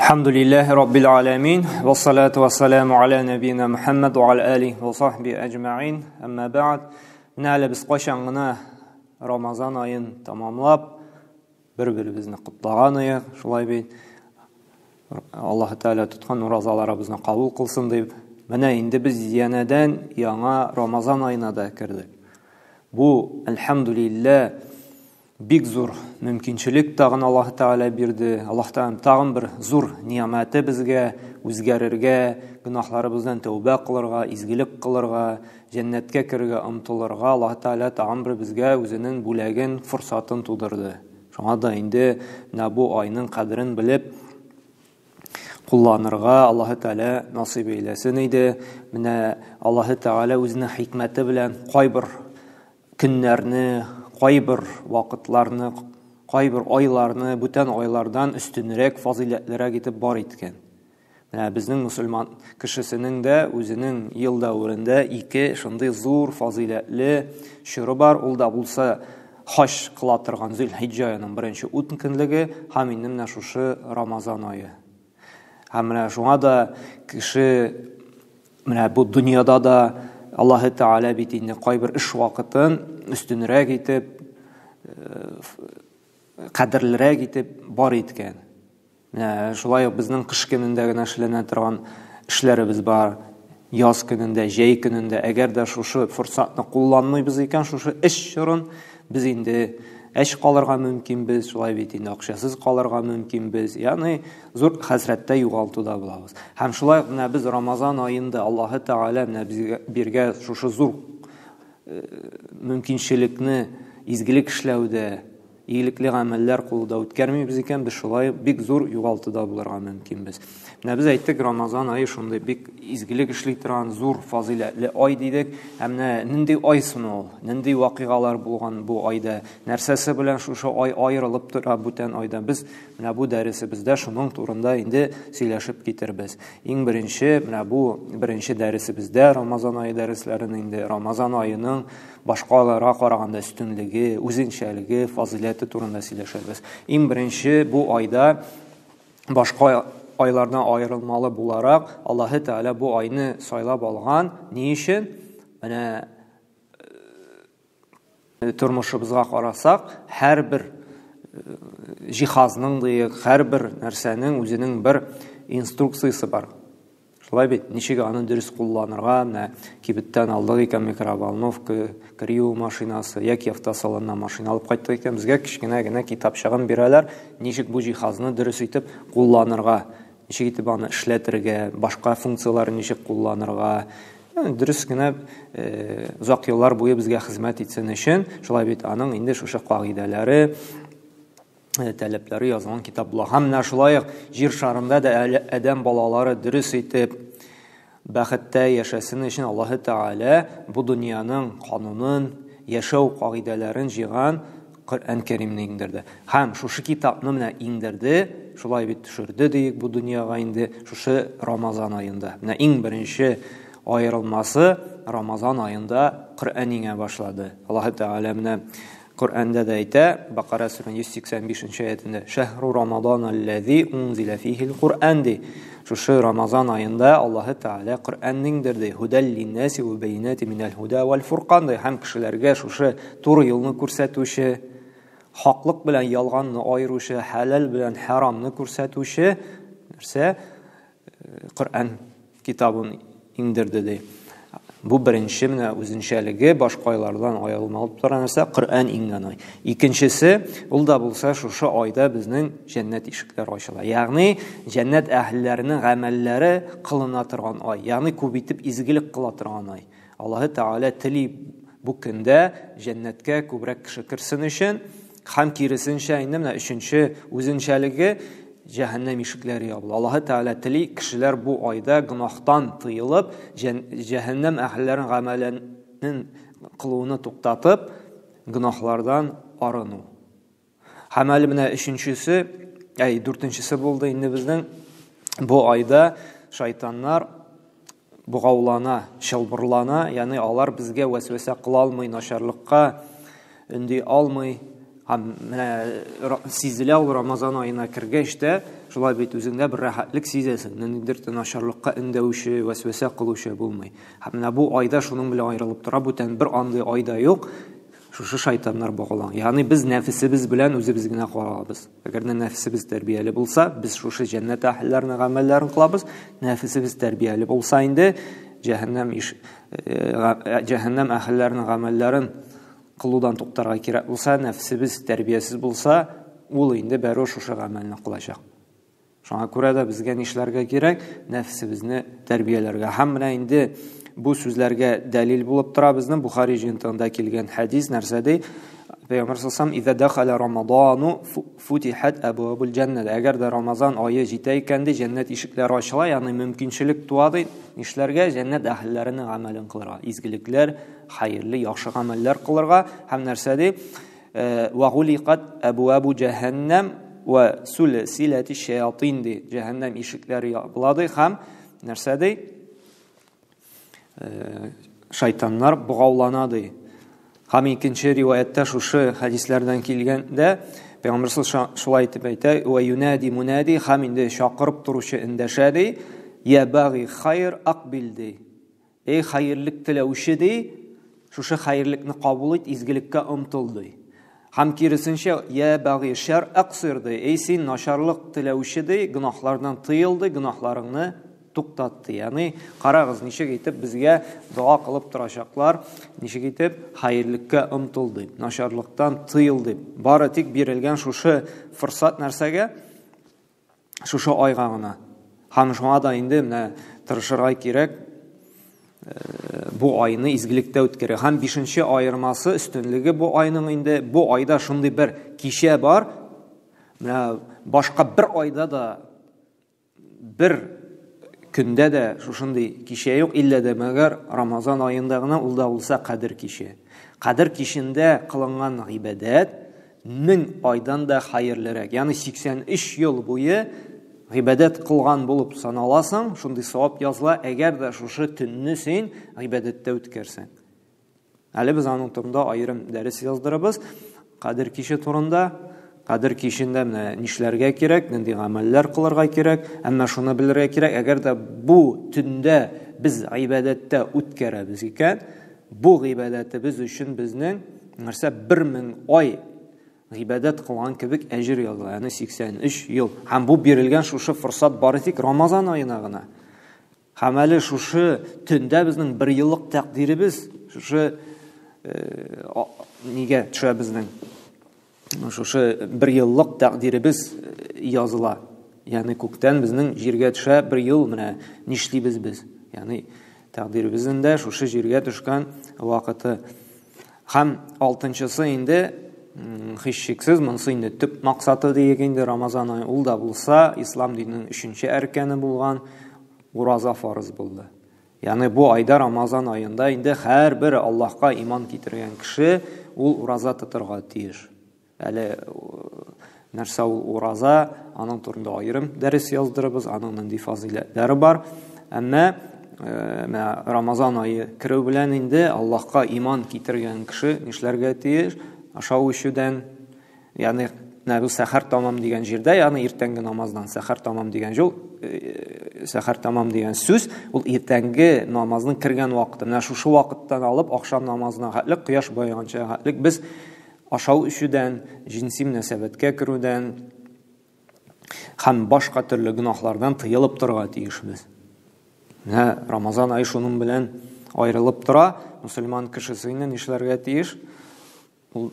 Әлхәмдүлилләһи раббил аламин, вассалату вассаламу аля нәбиина Мухаммад ва аля алихи ва сахби әҗмәин. Әмма бәгъд. Менә әле без кайчан гына Рамазан аен тамамлап, бер-беребезне котлаган идек, шулай бит. Аллаһ Тәгалә тоткан уразаларыбызны кабул кылсын дип. Менә инде без янәдән яңа Рамазан аена да кердек. Бу, әлхәмдүлилләһ, Бик зур мөмкинчелек тагын Аллаһ Тәгалә бирде. Аллаһ Тәгалә тагын бер зур ни'мәте безгә үзгәрергә, гөнаһларыбыздан тәүбә кылырга, изгелек кылырга, җәннәткә керергә омтылырга Аллаһ Тәгалә тагын бер безгә үзенең бүләген, форсатын тудырды. Шуңа да инде менә бу айның кадерен белеп кулланырга Аллаһ Тәгалә насыйп әйләсен иде. Менә Аллаһ Тәгалә үзенең хикмәте белән кайбер көннәрне, кайбер вакытларны, кайбер айларны бүтән айлардан өстенрәк, фазыйләтлерәк итеп бар иткән. Менә безнең мусульман кешесенең дә үзенең ел дәверендә ике шундый зур фазыйләтле чоры бар. Ул да булса хаҗ кыла торган Зөлхиҗҗә аеның беренче ун көнлеге һәм инде менә шушы Рамазан ае. Һәм менә шуңа да кеше менә бу дөньяда да Аллаһы Тәгалә бит инде кайбер эш вакытын өстенрәк итеп, э, кадерлерәк итеп бар иткән. Менә шулай ук безнең кыш көнендә генә эшләнә торган эшләребез бар. Яз көнендә, җәй көнендә, әгәр дә шушы форсатны кулланмыйбыз икән, шушы эш чорын, без инде әч калырга мөмкинбез, шулай бит инде акчасыз калырга мөмкинбез. Ягъни зур хәсрәттә югалтуда булабыз. Һәм шулай ук менә без Рамазан аенда Аллаһы Тәгалә менә безгә биргән шушы зур э, мөмкинчелекне изгелек эшләүдә, игелекле гамәлләр кылуда үткәрмибез икән, без шулай бик зур югалтуда булырга мөмкинбез. Менә без әйттек, Рамазан ае шундый бик изгелек эшли торган зур фазыйләтле ай дидек. Ә менә нинди ай соң ул? Нинди вакыйгалар булган бу айда? Нәрсәсе белән шушы ай аерылып тора бүтән айдан? Без менә бу дәресебездә шуның турында инде сөйләшеп китербез. Иң беренче, менә бу беренче дәресебездә Рамазан ае дәресләрен инде Рамазан аеның башкаларга караганда өстенлеге, үзенчәлеге, фазыйләте турында сөйләшәбез. Иң беренче бу айда башка айлардан аерылмалы буларак Аллаһы Тәгалә бу айны сайлап алган. Ни өчен? Менә э, тормышыбызга карасак, һәрбер э, җиһазның диек, һәрбер нәрсәнең үзенең бер инструкциясе бар. Шулай бит, ничек аны дөрес кулланырга, менә кибеттән алдык икән микроволновка, кер юу машинасы яки автосалоннан машина алып кайттык икән, безгә кечкенә генә китапчыгын бирәләр, ничек бу җиһазны дөрес итеп кулланырга, ничек итеп аны эшләтергә, башка функцияләрен ничек кулланырга. Дөрес генә э, озак еллар буе безгә хезмәт итсен өчен, шулай бит, аның инде шушы кагыйдәләре, Э, таләпләре язылган китап була. Һәм менә шулай ук җир шарында да әле адәм балалары дөрес итеп бәхеттә яшәсен өчен Аллаһы Тәгалә бу дөньяның канунын, яшәү кагыйдәләрен җыйган Коръән Кәримне иңдерде. Һәм шушы китапны менә иңдерде, шулай бит төшерде диек бу дөньяга инде шушы Рамазан аенда. Менә иң беренче аерылмасы Рамазан аенда Коръән иңә башлады. Аллаһы Тәгалә менә Коръәндә дә әйтә, Бакара сүрәнең 185 нче аятендә, Шәһру Рамадан аллази унзиля фихил Коръән ди. Шушы Рамазан аенда Аллаһы Тәгалә Коръәнне иңдерде. Һудәл линнаси ва бәйинати минәл һуда вәл фуркан ди. Һәм кешеләргә шушы туры юлны күрсәтүче, хаклык белән ялганны аеручы, хәләл белән хәрамны күрсәтүче нәрсә? Коръән китабын иңдерде ди. Бу беренче менә үзенчәлеге башка айлардан аерылмалып тора нәрсә Коръән иңгән ай. Икенчесе, ул да булса шушы айда безнең җәннәт ишекләре ачыла. Ягъни җәннәт әһелләренең гамәлләре кылына торган ай, ягъни күп итеп изгелек кыла торган ай. Аллаһы Тәгалә тели бу көндә җәннәткә күбрәк кеше керсен өчен һәм киресенчә инде менә өченче үзенчәлеге җәһәннәм ишекләре ябыла. Аллаһы Тәгалә тели кешеләр бу айда гөнаһтан тыелып, җәһәннәм әһелләренең гамәлен кылуны туктатып, гөнаһлардан арыну. Һәм әле менә өченчесе, әй, дүртенчесе булды инде безнең бу айда шайтаннар богаулана, чылбырлана, ягъни алар безгә вәсвәсә кыла алмый, начарлыкка өнди алмый. Һәм менә сизелә ул Рамазан аена кергәч тә, шулай бит үзеңдә бер рәхәтлек сизәсең. Ниндидер начарлыкка өндәүче, вәсвәсә кылучы булмый. Һәм менә бу айда шуның белән аерылып тора, бүтән бер андый айда юк. Шушы шайтаннар баглан. Ягъни без нәфесебез белән үзебез генә калабыз. Әгәр дә нәфесебез тәрбияле булса, без шушы җәннәт әһелләренең гамәлләрен кылабыз. Нәфесебез тәрбияле булса инде, җәһәннәм иш, җәһәннәм әһелләренең гамәлләрен кылудан туктарга кирәк булса, нәфесебез тәрбиясез булса, ул инде бәрү шушы гамәлне кылачак. Шуңа күрә дә безгә нишләргә кирәк? Нәфесебезне тәрбияләргә. Һәм менә инде бу сүзләргә дәлил булып тора безнең Бухари җыентыгында килгән хәдис нәрсә ди? Пәйгамбәр саллаллаху алейһи дахала Рамадану футихат абвабул җанна. Әгәр дә Рамазан ае җитә икән ди, җәннәт ишекләре ачыла, ягъни мөмкинчелек туа ди. Нишләргә? Җәннәт әһелләренең гамәлен кылырга, изгелекләр, хәерле, яхшы гамәлләр кылырга һәм нәрсә ди? Ва гуликат абвабу җәһәннәм ва сулсилати шаятин ди. Җәһәннәм ишекләре ябыла ди һәм нәрсә ди? Шайтаннар богаулана ди. Һәм икенче риваятьтә шушы хәдисләрдән килгәндә Пәйгамбер шулай итеп әйтә: "Ва юнади мунади" һәм инде чакырып торучы эндәшә ди: "Я баги хайр акбил" ди. Эй хәерлек теләүче ди, шушы хәерлекне кабул ит, изгелеккә омтыл ди. Һәм киресенчә, я баги шәр аксир ди. Эй син начарлык теләүче ди, гөнаһлардан тыел ди, гөнаһларыңны туктат ди. Ягъни карагыз, ничек итеп безгә дога кылып торачаклар, ничек итеп хәерлеккә омтыл ди, начарлыктан тыел ди. Бары тик бирелгән шушы форсат нәрсәгә? Шушы айга гына. Һәм шуңа да инде менә тырышырга кирәк бу айны изгелектә үткәрә. Һәм бишенче аермасы, өстенлеге бу айның инде, бу айда шундый бер кичә бар. Менә башка бер айда да бер көндә дә шушындый кичә юк, иллә дә мәгәр Рамазан аенда гына, ул да булса Кадер киче. Кадер кичендә кылынган гыйбадәт 1000 айдан да хәерлерәк. Ягъни 83 ел буе гыйбадәт кылган булып саналасың, шундый савап языла, әгәр дә шушы төнне син гыйбадәттә үткәрсәң. Әле без аның турында аерым дәрес яздырабыз. Кадер киче турында. Кадер кичендә менә нишләргә кирәк, нинди гамәлләр кылырга кирәк. Әмма шуны белергә кирәк, әгәр дә бу төндә без гыйбадәттә үткәрәбез икән, бу гыйбадәтебез өчен безнең нәрсә 1000 ай гыйбадәт кылган кебек әҗер языла, ягъни 83 ел. Һәм бу бирелгән шушы форсат бары тик Рамазан аена гына. Һәм әле шушы төндә безнең бер еллык тәкъдиребез шушы нигә төшә безнең? Шушы бер еллык тәкъдиребез языла. Ягъни күктән безнең җиргә төшә бер ел, менә нишлибез без? Ягъни тәкъдиребезнең дә шушы җиргә төшкән вакыты. Һәм алтынчысы инде, һичшиксез, монысы инде төп максаты диек инде Рамазан ае, ул да булса ислам диненең өченче әркәне булган ураза фарыз булды. Ягъни бу айда Рамазан аенда инде һәрбер Аллаһка иман китергән кеше ул ураза тотырга тиеш. Әле нәрсә ул ураза, аның турында аерым дәрес яздырыбыз, аның нинди фазыйләтләре бар. Әмма менә Рамазан ае керү белән инде Аллаһка иман китергән кеше нишләргә тиеш? Ашау эчүдән, ягъни менә бу сәхәр тамам дигән җирдә, ягъни иртәнге намаздан сәхәр тамам дигән жол, сәхәр тамам дигән сүз, ул иртәнге намазның кергән вакыты. Менә шушы вакыттан алып ахшам намазына хәтлек, кояш баеганча хәтлек без ашау эчүдән, җенси мөнәсәбәткә керүдән һәм башка төрле гөнаһлардан тыелып торырга тиешбез. Менә Рамазан ае шуның белән аерылып тора. Мөселман кешесе инде нишләргә тиеш? Ул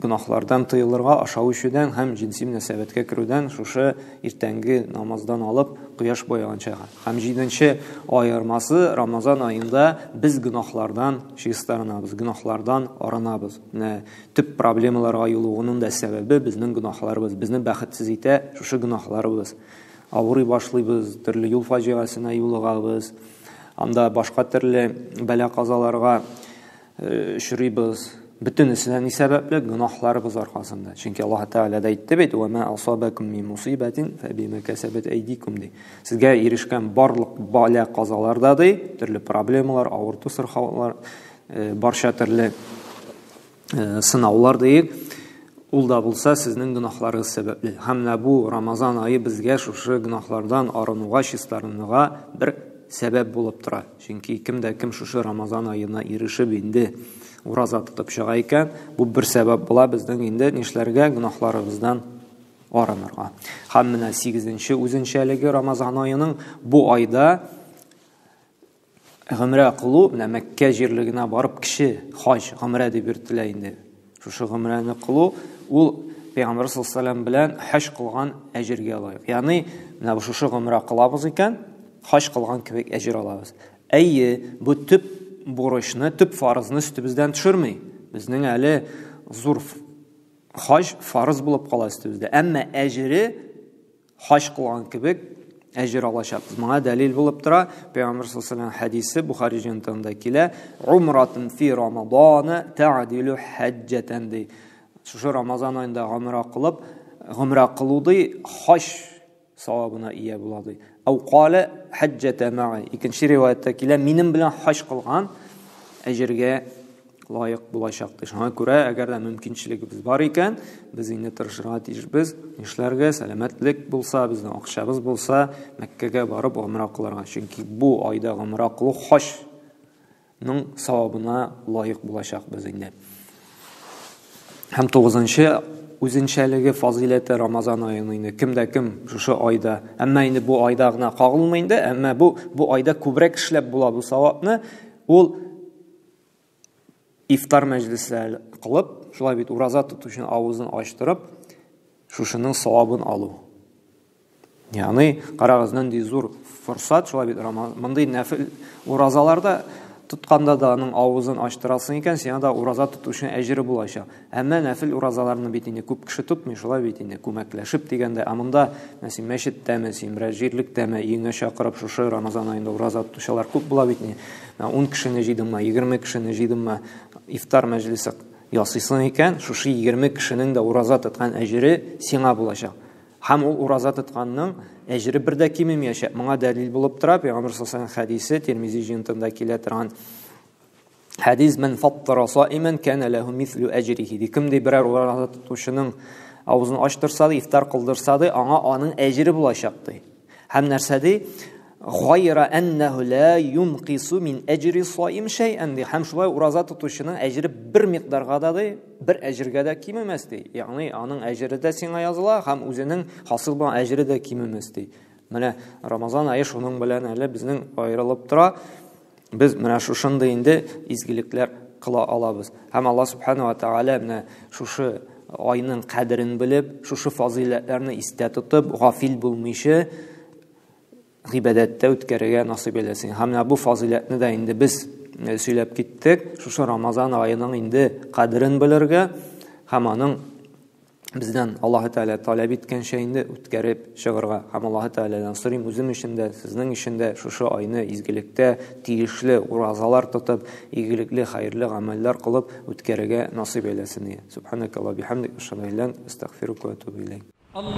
гөнаһлардан тыелырга, ашау эчүдән һәм җенси мөнәсәбәткә керүдән шушы иртәнге намаздан алып кояш баеганча. Һәм җиденче аермасы, Рамазан аенда без гөнаһлардан чистарынабыз, гөнаһлардан арынабыз. Менә төп проблемаларга юлыгуның да сәбәбе безнең гөнаһларыбыз, безне бәхетсез итә шушы гөнаһларыбыз. Авырый башлыйбыз, төрле юл фаҗигасенә юлыгабыз, анда башка төрле бәла-казаларга очрыйбыз. Бөтенесенә ни сәбәпле? Гөнаһларыбыз аркасында. Чөнки Аллаһ Тәгалә дә әйтте бит: "Ва ма асабакум мин мусибатин фабима касабат айдикум" ди. Сезгә ирешкән барлык бәла-казалар да ди, төрле проблемалар, авырту сырхаулар, барча төрле сынаулар диек, Ул да булса сезнең гөнаһларыгыз сәбәпле. Һәм менә бу Рамазан ае безгә шушы гөнаһлардан арынуга, чистарынуга бер сәбәп булып тора. Чөнки кем дә кем шушы Рамазан аена ирешеп инде ураза тотып чыга икән, бу бер сәбәп була безнең инде нишләргә, гөнаһларыбыздан арынырга. Һәм менә 8-нче үзенчәлеге Рамазан аеның бу айда гомрә кылу, менә Мәккә җирлегенә барып кеше хаҗ, гомрә дип йөртелә инде. Шушы гомрәне кылу ул Пәйгамбәр саллаллаһу алейһи ва сәлләм белән хаҗ кылган әҗергә лаек. Ягъни менә шушы гомрә кылабыз икән, хаҗ кылган кебек әҗер алабыз. Әйе, бу төп бурычны, төп фарызны өстебездән төшерми. Безнең әле зур хаҗ фарыз булып кала өстебездә. Әмма әҗере хаҗ кылган кебек әҗер алачакбыз. Моңа дәлил булып тора Пәйгамбәр саллаллаһу алейһи ва сәлләм хәдисе Бухари җыентыгында килә. Умратун фи Рамадана та'дилу хаҗҗатан ди. Шушы Рамазан аенда гомра кылып, гомра кылу ди, хаҗ савабына ия була ди. Ау кале хаҗҗата ма'i. Икенче риваятта килә, минем белән хаҗ кылган әҗергә лаек булачак ди. Шуңа күрә, әгәр дә мөмкинчелегебез бар икән, без инде тырышырга тиешбез. Нишләргә? Сәламәтлек булса, безнең акчабыз булса, Мәккәгә барып гомра кылырга. Чөнки бу айда гомра кылу хаҗның савабына лаек булачакбыз инде. Һәм 9-нчы үзенчәлеге, фазыйләте Рамазан аеның инде кем дә кем шушы айда, әмма инде бу айда гына кагылмый инде, әмма бу айда күбрәк эшләп була бу савапны. Ул ифтар мәҗлесләре кылып, шулай бит ураза тотучының авызын ачтырып, шушының савабын алу. Ягъни, карагыз, нинди зур форсат, шулай бит мондый нәфил уразаларда тотканда да аның авызын ачтырасың икән, сиңа да ураза тотучының әҗере булачак. Әмма нәфил уразаларны бит инде күп кеше тотмый, шулай бит инде күмәкләшеп дигәндә, ә монда син мәчеттәме, син берәр җирлектәме, өеңә чакырып шушы Рамазан аенда ураза тотучылар күп була бит инде. 10 кешене җыйдыңмы, 20 кешене җыйдыңмы, ифтар мәҗлесе ясыйсың икән, шушы 20 кешенең дә ураза тоткан әҗере сиңа булачак. Һәм ул ураза тотканның әҗере бер дә кимемәячәк. Моңа дәлил булып тора Пәйгамбәр саллаллаһу алейһи ва сәлләм хәдисе, Тирмизи җыентыгында килә торган хәдис: "Ман фаттара саиман кана лаху мислу әҗрихи". Ди, кем ди берәр ураза тотучының авызын ачтырса ди, ифтар кылдырса ди, аңа аның әҗере булачак ди. Һәм нәрсә ди? Гайра аннаху ла юнкису мин әҗри саим шәйән ди. Һәм шулай ураза тотучының әҗере бер микъдарга да ди, бер әҗергә дә кимемәс ди. Ягъни аның әҗере дә сиңа языла һәм үзенең хасил булган әҗере дә кимемәс ди. Менә Рамазан ае шуның белән әле безнең аерылып тора. Без менә шушындый инде изгелекләр кыла алабыз. Һәм Аллаһ субхана ва тааля менә шушы айның кадерен белеп, шушы фазыйләтләрне истә тотып, гафил булмыйча гыйбадәттә үткәрергә насыйп әйләсен. Һәм менә бу фазыйләтне дә инде без сөйләп киттек. Шушы Рамазан аеның инде кадерен белергә һәм аның бездән Аллаһ Тәгалә таләп иткәнчә инде үткәреп чыгарга. Һәм Аллаһ Тәгаләдән сорыйм үзем өчен дә, сезнең өчен дә шушы айны изгелектә тиешле уразалар тотып, игелекле, хәерле гамәлләр кылып үткәрергә насыйп әйләсен. Субханакаллаһу бихамдик, ашһаду ан ла илаһа илля анта, астагфирука ва атубу илейк. Аллаһу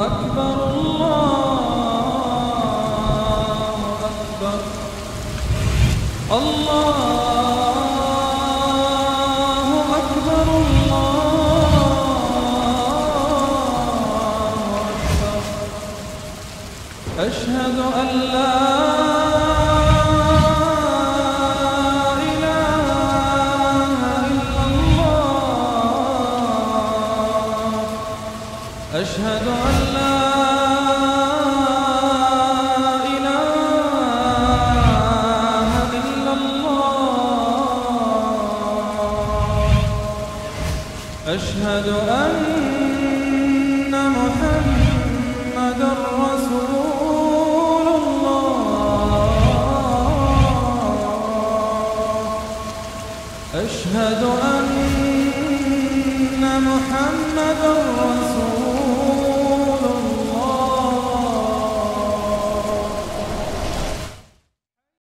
акбар, Аллаһу акбар, Аллаһу акбар, Аллаһу акбар. Әшһәду ан ла илаһа иллаллаһ. Әшһәду ан ла илаһа иллаллаһ. Әшһәду анна Мухаммадан расулуллаһ. Әшһәду анна Мухаммадан расулуллаһ.